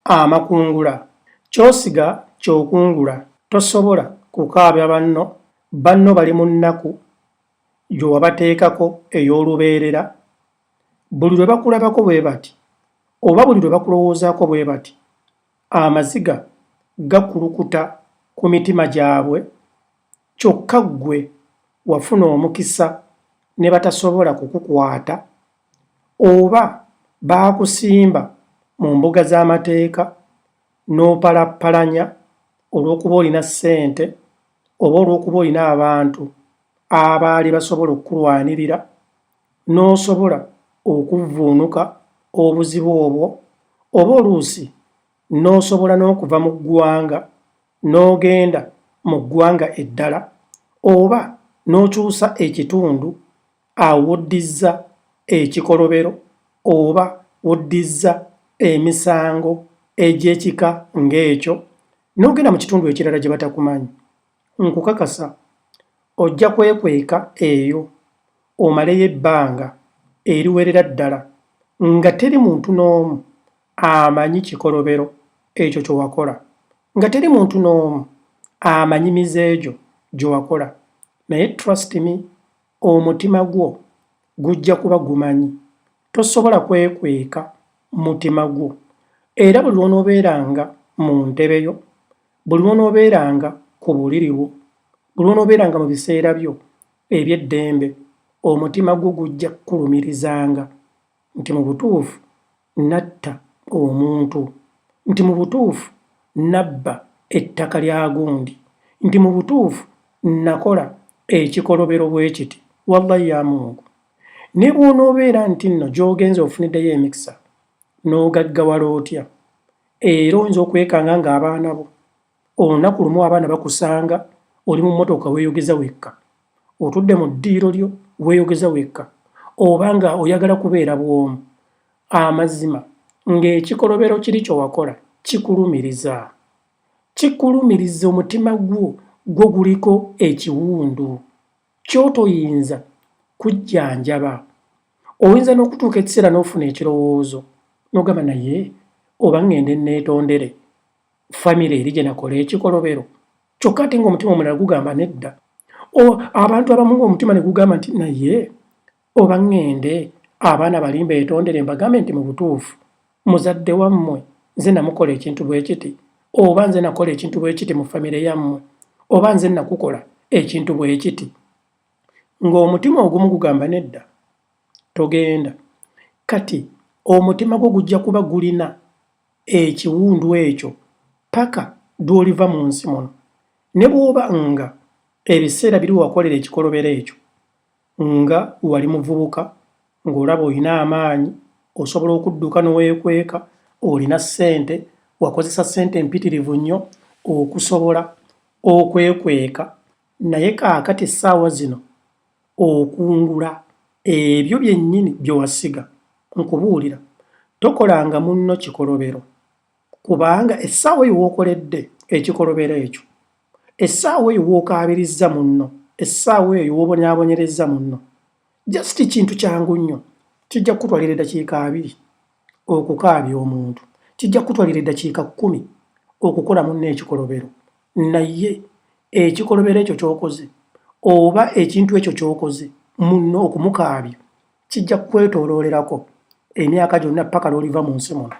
Amakungula, ky'osiga ky'okungula. Tosobola kukaabya banno, banno bali mu nnaku gye wabateekako ey'olubeerera. Buli lwe bakulabako bwe bati oba buli lwe bakulowoozaako bwe bati, amaziga gakulukuta ku mitima gyabwe kyokka ggwe wafuna omukisa ne batasobola kukukwata oba baakusimba mu mbuga z'amateeka n'opalappalanya olw'okuba olina ssente oba olw'okuba olina abantu abaali basobola okukulwanirira n'osobola okuvvuunuka obuzibu obwo oba oluusi n'osobola n'okuva mu ggwanga n'ogenda mu ggwanga eddala oba n'okyusa ekitundu awo w'oddizza ekikolobero oba w'oddizza emisango egy'ekika ng'ekyo n'ogenda mu kitundu ekirala gye batakumanyi. Nkukakasa ojja kwekweka eyo omaleyo ebbanga eriwerera ddala nga teri muntu n'omu amanyi kikolobero ekyo kye wakola, nga teri muntu n'omu amanyi mize gyo gye wakola. Naye trust me, omutima gwo gujja kuba gumanyi. Tosobola kwekweka mutima gwo. Era buli lw'onoobeeranga mu ntebe yo, buli lw'onoobeeranga ku buliri bwo, buli lw'onoobeeranga mu biseera byo eby'eddembe, omutima gwo gujja kukulumirizanga nti mu butuufu natta omuntu, nti mu butuufu nabba ettaka lya gundi, nti mu butuufu nakola ekikolobero bwe kiti. Wallahi ya Mungu. Ne bw'onoobeera nti nno gy'ogenze ofuniddeyo emikisa n'ogaggawala otya, era oyinza okwekanga ng'abaana bo olunaku lumu abaana bakusanga oli mu mmotoka weeyogeza wekka, otudde mu ddiiro lyo weeyogeza wekka, oba nga oyagala kubeera bw'omu. Amazima ng'ekikolobero kiri kye wakola kikulumiriza. Kikulumiriza omutima gwo gwo guliko ekiwundu ky'otoyinza kujjanjaba. Oyinza n'okutuuka ekiseera n'ofuna ekirowoozo n'ogamba naye oba ŋŋende nneetondere famire eri gye nakola ekikolobero kyokka ate ng'omutima omulala gugamba nedda. Abantu abamu ng'omutima ne gugamba nti naye oba ŋŋende abaana bali mbeetondere mbagambe nti mu butuufu muzadde wammwe nze namukola ekintu bwe kiti oba nze nakola ekintu bwe kiti mu famire yammwe oba nze nakukola ekintu bwe kiti. Ng'omutima ogumu gugamba nedda togenda. Kati omutima gwo gujja kuba gulina ekiwundu ekyo paka lw'oliva mu nsi muno. Ne bw'oba nga ebiseera biri we wakolera ekikolobero ekyo nga wali muvubuka, ng'olaba olina amaanyi, osobola okudduka ne weekweka, olina ssente, wakozesa ssente mpitirivu nnyo okusobola okwekweka naye kaakati essaawa zino okungula ebyo byennyini bye wasiga. Nkubuulira, tokolanga munno kikolobero kubanga essaawa eyo w'okoledde ekikolobero ekyo, essaawa eyo w'okaabirizza munno, essaawa eyo w'obonyaabonyerezza munno, just kintu kyangu nnyo, kijja kukutwalira eddakiika 20 okukaabya omuntu, kijja kukutwalira eddakiika 10 okukola munno ekikolobero. Naye ekikolobero ekyo ky'okoze oba ekintu ekyo ky'okoze munno okumukaabya kijja kukwetooloolerako emyaka gyonna paka lw'oliva mu nsi muno.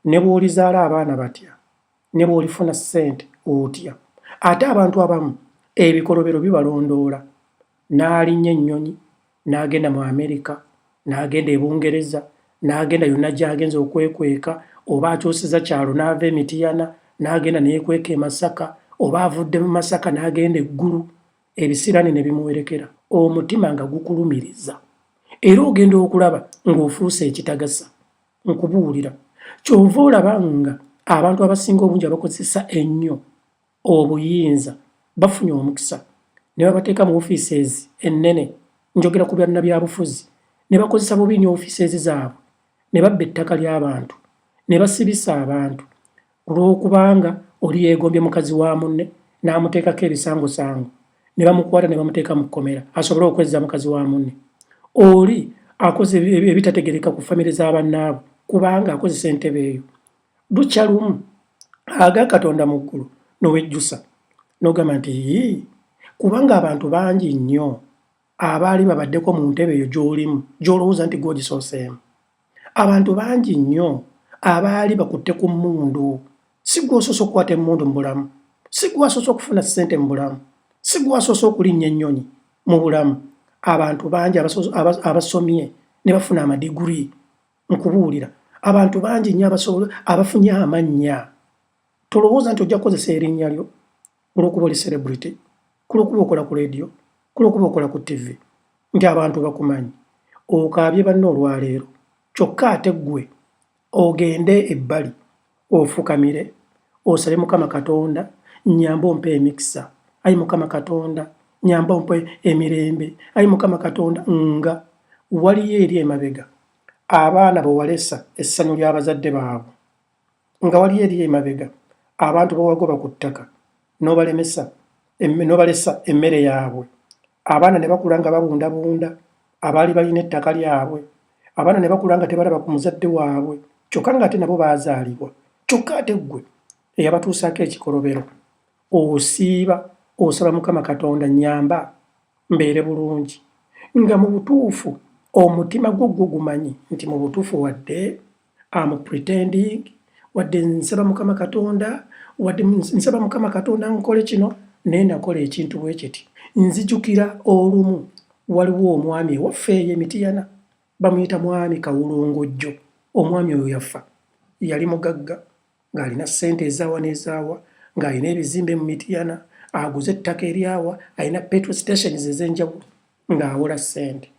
Ne bw'olizaala abaana batya, ne bw'olifuna ssente otya. Ate abantu abamu ebikolobero bibalondoola. N'alinnya ennyonyi n'agenda mu Amerika, n'agenda e Bungereza, n'agenda yonna gy'agenze okwekweka oba akyusizza kyalo n'ava e Mityana n'agenda ne yeekweka e Masaka oba avudde mu Masaka n'agenda e Ggulu, ebisiraani ne bimuwerekera. Omutima nga gukulumiriza era ogenda okulaba ng'ofuuse ekitagasa. Nkubuulira, ky'ova olaba nga abantu abasinga obungi abakozesa ennyo obuyinza bafunye omukisa ne babateeka mu offices ennene, njogera ku bannabyabufuzi, ne bakozesa bubi nnyo offices zaabwe ne babba ettaka ly'abantu ne basibisa abantu olw'okubanga oli yeegombye mukazi wa munne n'amuteekako ebisangosango ne bamukwata ne bamuteeka mu kkomera asobole okwezza mukazi wa munne. Oli akoze ebitategeereka ku famire za bannaabwe kubanga akozesa entebe eyo. Lukya lumu aga Katonda mu ggulu n'owejjusa n'ogamba nti yii, kubanga abantu bangi nnyo abaali babaddeko mu ntebe eyo gy'olimu gy'olowooza nti gw'ogisooseemu. Abantu bangi nnyo abaali bakutte ku mmundu. Si gw'osoose okukwata emmundu mu bulamu, si gw'asoose okufuna ssente mu bulamu, si gw'asoose okulinnya ennyonyi mu bulamu. Abantu bangi abasomye ne bafuna amadiguri. Nkubuulira, abantu bangi nnyo abafunye amannya. Tolowooza nti ojja kukozesa erinnya lyo olw'okuba oli celebrity, ku lw'okuba okola ku leediyo, ku lw'okuba okola ku ttivi, nti abantu bakumanyi. Okaabye banno olwaleero, kyokka ate ggwe ogende ebbali ofukamire osabe Mukama Katonda, nnyamba ompe emikisa, ayi Mukama Katonda, nnyamba ompe emirembe, ayi Mukama Katonda, nga waliyo eri emabega abaana be walesa essanyu ly'abazadde baabwe, nga waliyo eri emabega abantu be wagoba ku ttaka n'obalemesa n'obalesa emmere yaabwe, abaana ne bakula nga babundabunda abaali balina ettaka lyabwe, abaana ne bakula nga tebalaba ku muzadde waabwe kyokka ng'ate nabo baazaalibwa, kyokka ate ggwe eyabatuusaako ekikolobero osiiba osaba Mukama Katonda nnyamba mbeere bulungi, nga mu butuufu omutima gwo gwo gumanyi nti mu butuufu wadde am pretending, wadde nsaba Mukama Katonda, wadde nsaba Mukama Katonda nkole kino, naye nakola ekintu bwe kiti. Nzijukira olumu waliwo omwami ewaffe eyo e Mityana bamuyita Mwami Kawulungujjo. Omwami oyo yafa, yali mugagga ng'alina ssente ezaawa n'ezaawa, ng'alina ebizimbe mu Mityana, aguze ettaka eryawa, alina petrol stations ez'enjawulo, ng'awola ssente.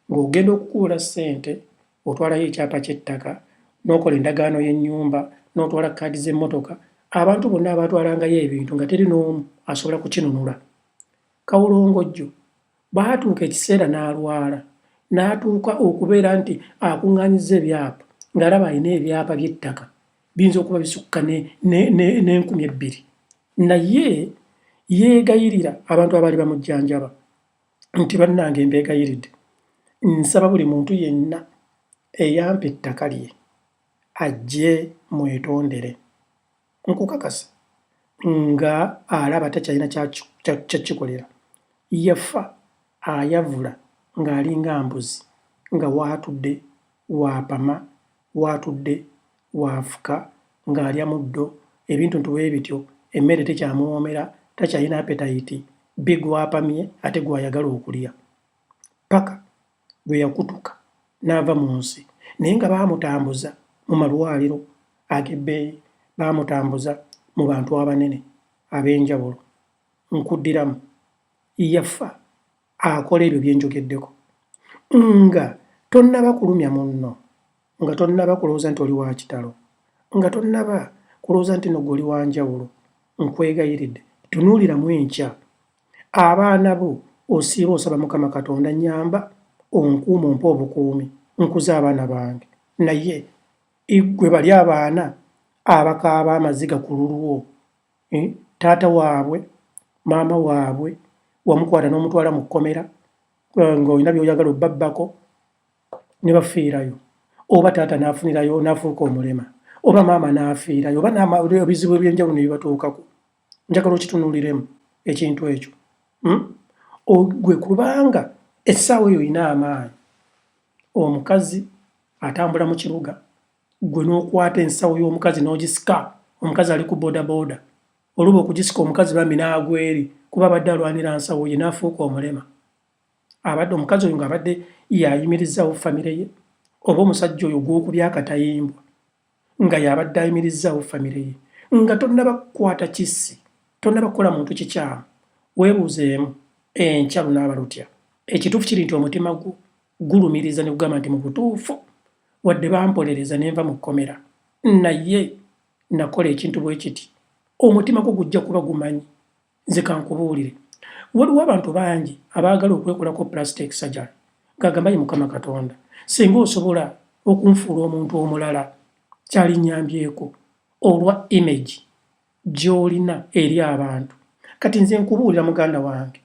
Ng'ogenda okukuwola ssente otwalayo ekyapa ky'ettaka, n'okola endagaano y'ennyumba, n'otwala kkaadi z'emmotoka. Abantu bonna abaatwalangayo ebintu nga teri n'omu asobola kukinunula. Kawulongojjo baatuuka ekiseera n'alwala, n'atuuka okubeera nti akuŋŋaanyizza ebyapa, ng'alaba alina ebyapa by'ettaka biyinza okuba bisukka n'enkumi ebbiri. Naye yeegayirira abantu abaali bamujjanjaba nti bannange mbeegayiridde, nsaba buli muntu yenna eyampa ettaka lye ajje mwetondere. Nkukakasa nga alaba takyalina kyakikolera. Yafa ayavula ng'alinga mbuzi, nga waatudde waapama, waatudde waafuka, ng'alya muddo, ebintuntu bwe bityo, emmere tekyamuwoomera, takyalina apetayiti, bbi gw'apamye ate gw'ayagala okulya. Ppaka lwe yakutuka n'ava mu nsi. Naye nga baamutambuza mu malwaliro ag'ebbeeyi, baamutambuza mu bantu abanene ab'enjawulo. Nkuddiramu, yafa akola ebyo bye njogeddeko. Nga tonnaba kulumya munno, nga tonnaba kulowooza nti oli wa kitalo, nga tonnaba kulowooza nti nno ggwe oli wa njawulo, nkwegayiridde tunuuliramu enkya. Abaana bo osiiba osaba Mukama Katonda nnyamba onkuume ompe obukuumi nkuze abaana bange. Naye ggwe bali abaana abakaaba amaziga ku lulwo, taata waabwe, maama waabwe wamukwata n'omutwala mu kkomera ng'olina by'oyagala obbabbako ne bafiirayo, oba taata n'afunirayo n'afuuka omulema, oba maama n'afiirayo, oba ebizibu eby'enjawulo ne bibatuukako. Njagala okitunuuliremu ekintu ekyo. Gwe kubanga essaawa eyo olina amaanyi. Omukazi atambula mu kibuga, ggwe n'okwata ensawo y'omukazi n'ogisika, omukazi ali ku boodabooda. Oluba okugisika omukazi bambi n'agwa eri kuba abadde alwanira nsawo ye n'afuuka omulema. Abadde omukazi oyo ng'abadde y'ayimirizzaawo famire ye, oba omusajja oyo gw'okubye akatayimbwa nga y'abadde ayimirizzaawo famire ye. Nga tonnaba kukwata kissi, tonnaba kukola muntu kikyamu, weebuuzeemu enkya lunaaba lutya. Ekituufu kiri nti omutima gwo gulumiriza ne gugamba nti mu butuufu wadde bampolereza ne nva mu kkomera naye nakola ekintu bwe kiti. Omutima gwo gujja kuba gumanyi. Nze kankubuulire, waliwo abantu bangi abaagala okwekolako plastic surgery ng'agamba ye Mukama Katonda singa osobola okunfuula omuntu omulala kyalinnyambyeko olwa image gy'olina eri abantu. Kati nze nkubuulira muganda wange,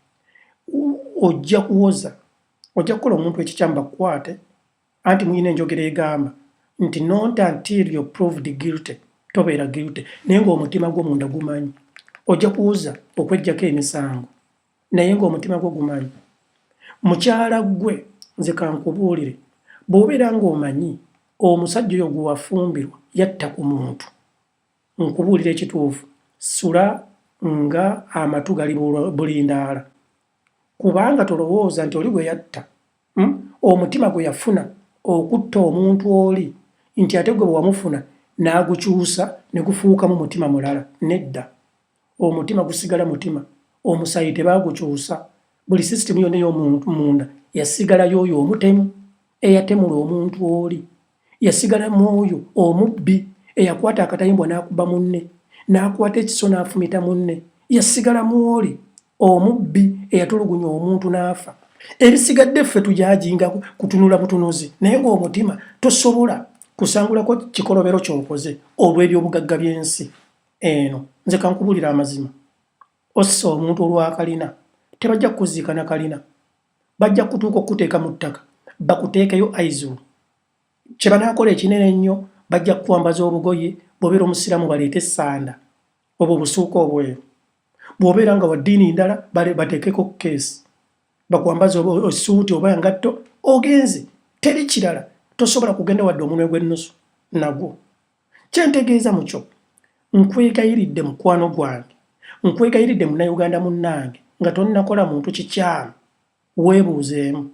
ojja kuwoza, ojja kukola omuntu ekikyamu bakukwate, anti mulina enjogera egamba nti not until you're proved guilty. Tobeera guilty naye ng'omutima gwo munda gumanyi. Ojja kuwuza okweggyako emisango naye ng'omutima gwo gumanyi. Mukyala ggwe nze kankubuulire, bw'obeera ng'omanyi omusajja oyo gwe wafumbirwa yatta ku muntu, nkubuulira ekituufu, sula nga amatu gali bulindaala. Kubanga tolowooza nti oli gwe yatta, omutima gwe yafuna okutta omuntu oli nti ate gwe bwe wamufuna n'agukyusa ne gufuukamu mutima mulala. Nedda. Omutima gusigala mutima. Omusaayi tebaagukyusa. Buli sisitimu yonna ey'omunda yasigala y'oyo omutemu eyatemula omuntu oli. Yasigala mu oyo omubbi eyakwata akatayimbwa n'akuba munne, n'akwata ekiso n'afumita munne. Yasigala mu oli omubbi eyatulugunya omuntu n'afa. Ebisigadde ffe tujajinga kutunula butunuzi naye ng'omutima tosobola kusangulako kikolobero ky'okoze olw'ebyobugagga by'ensi eno. Nze kankubuulire amazima, ossa omuntu olw'akalina, tebajja kukuziika na kalina, bajja kutuuka okukuteeka mu ttaka bakuteekeyo aizulu. Kye banaakola ekinene ennyo, bajja kukwambaza obugoye, bw'obeera omusiraamu baleete essanda obwo obusuuka obweru, bw'obeera nga wa ddiini ndala bateekeko keesi bakwambaza essuuti oba engatto ogenze. Teri kirala, tosobola kugenda wadde omunwe gw'ennusu nagwo. Kye ntegeeza mu kyo, nkwegayiridde mukwano gwange, nkwegayiridde munnayuganda munnange, nga tonnakola muntu kikyamu weebuuzeemu.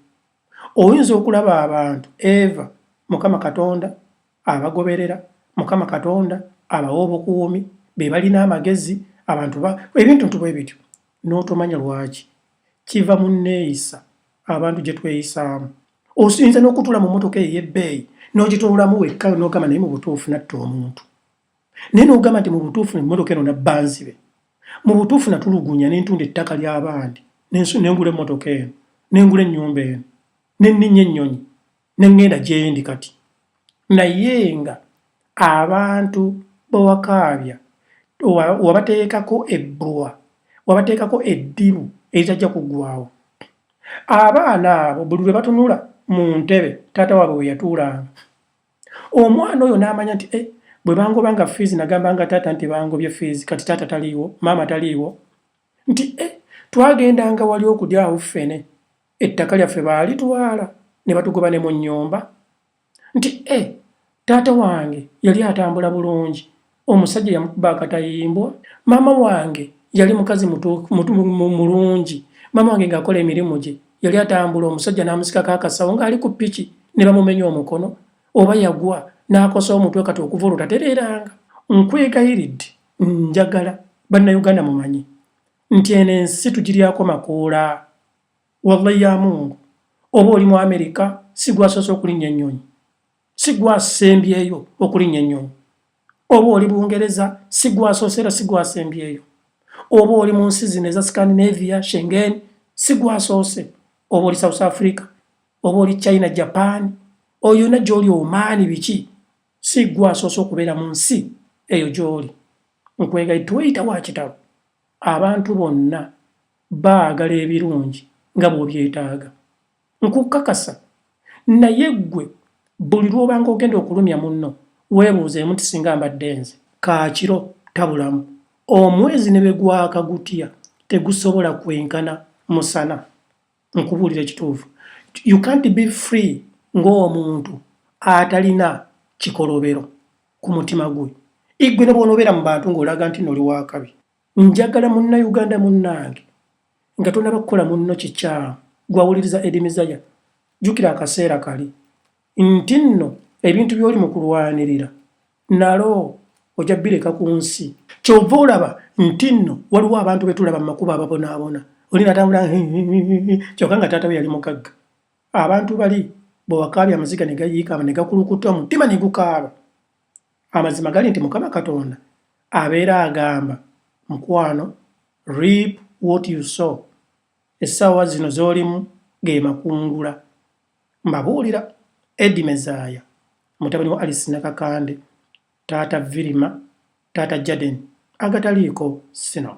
Oyinza okulaba abantu eva Mukama Katonda abagoberera, Mukama Katonda abawa obukuumi, be balina amagezi, abantu ebintu ntu bwe bityo, n'otomanya lwaki. Kiva mu nneeyisa abantu gye tweyisaamu. Oyinza n'okutuula mu mmotoka eyo ey'ebbeeyi n'ogitunulamu wekka n'ogamba naye mu butuufu natta omuntu. Naye n'ogamba nti mu butuufu emmotoka eno nabba nzibe. Mu butuufu natulugunya ne ntunda ettaka ly'abandi ne ngula emmotoka eno, ne ngula ennyumba eno, ne nninnya ennyonyi ne ŋŋenda gye ndi kati. Naye nga abantu bwe wakaabya wabateekako ebbwa, wabateekako eddibu eritajja kuggwaawo. Abaana abo buli lwe batunula mu ntebe taata waabwe we yatuulanga, omwana oyo n'amanya nti eh, bwe bangobanga fiizi nagambanga taata nti bangobye fiizi, kati taata taliiwo, maama taliiwo, nti eh, twagendanga wali okulya awo ffene, ettaka lyaffe baalitwala ne batugoba ne mu nnyumba, nti eh, taata wange yali atambula bulungi, omusajja yamukuba akatayimbwa, maama wange yali mukazi mulungi, maama wange ng'akola emirimu gye, yali atambula omusajja n'amusikako akasawo ng'ali ku ppiki ne bamumenya omukono, oba yagwa n'akosa omutwe kati okuva olwo tatereeranga. Nkwegayiridde, njagala bannayuganda mumanye nti eno ensi tugiryako makoola. Wallahi ya Mungu, oba oli mu Amerika, si gwasoose okulinnya ennyonyi, si gwasembyeyo okulinnya ennyonyi. Oba oli Bungereza, si gwasoose era si gwasembyeyo. Oba oli mu nsi zino eza Scandinavia, Schengen, si gwasoose. Oba oli South Africa, oba oli China, Japan, oyo yonna gy'oli, Omaani, biki, si gwasoose okubeera mu nsi eyo gy'oli. Nkwegayiridde, tuweyita wa kitalo. Abantu bonna baagala ebirungi nga bw'obyetaaga. Nkukakasa. Naye ggwe buli lw'obanga ogenda okulumya munno, weebuuzeemu nti singa mbadde nze. Kaakiro tabulamu. Omwezi ne bwe gwaka gutya tegusobola kwenkana musana. Nkubuulira ekituufu. You can't be free ng'omuntu atalina kikolobero ku mutima gwe. Ggwe ne bw'onoobeera mu bantu ng'olaga nti nno oli wa kabi. Njagala munnayuganda munnange nga tonnaba kukola munno kikyamu, gw'awuliriza Eddie Mizaya, jjukira akaseera kali nti nno ebintu by'oli mu kulwanirira nalo ojja bireka ku nsi. Ky'ova olaba nti nno waliwo abantu be tulaba mu makubo ababonaabona. Oli n'atambula kyokka nga taata we yali mugagga. Abantu bali bwe wakaabya amaziga ne gayiika ne gakulukuta omutima ne gukaaba. Amazima gali nti Mukama Katonda abeera agamba mukwano, reap what you sow. Essaawa zino z'olimu ge makungula. Mbabuulira Eddie Mezaya, mutabani wa Alice Nakakande, taata Virima, taata Jaden, agataliiko sino.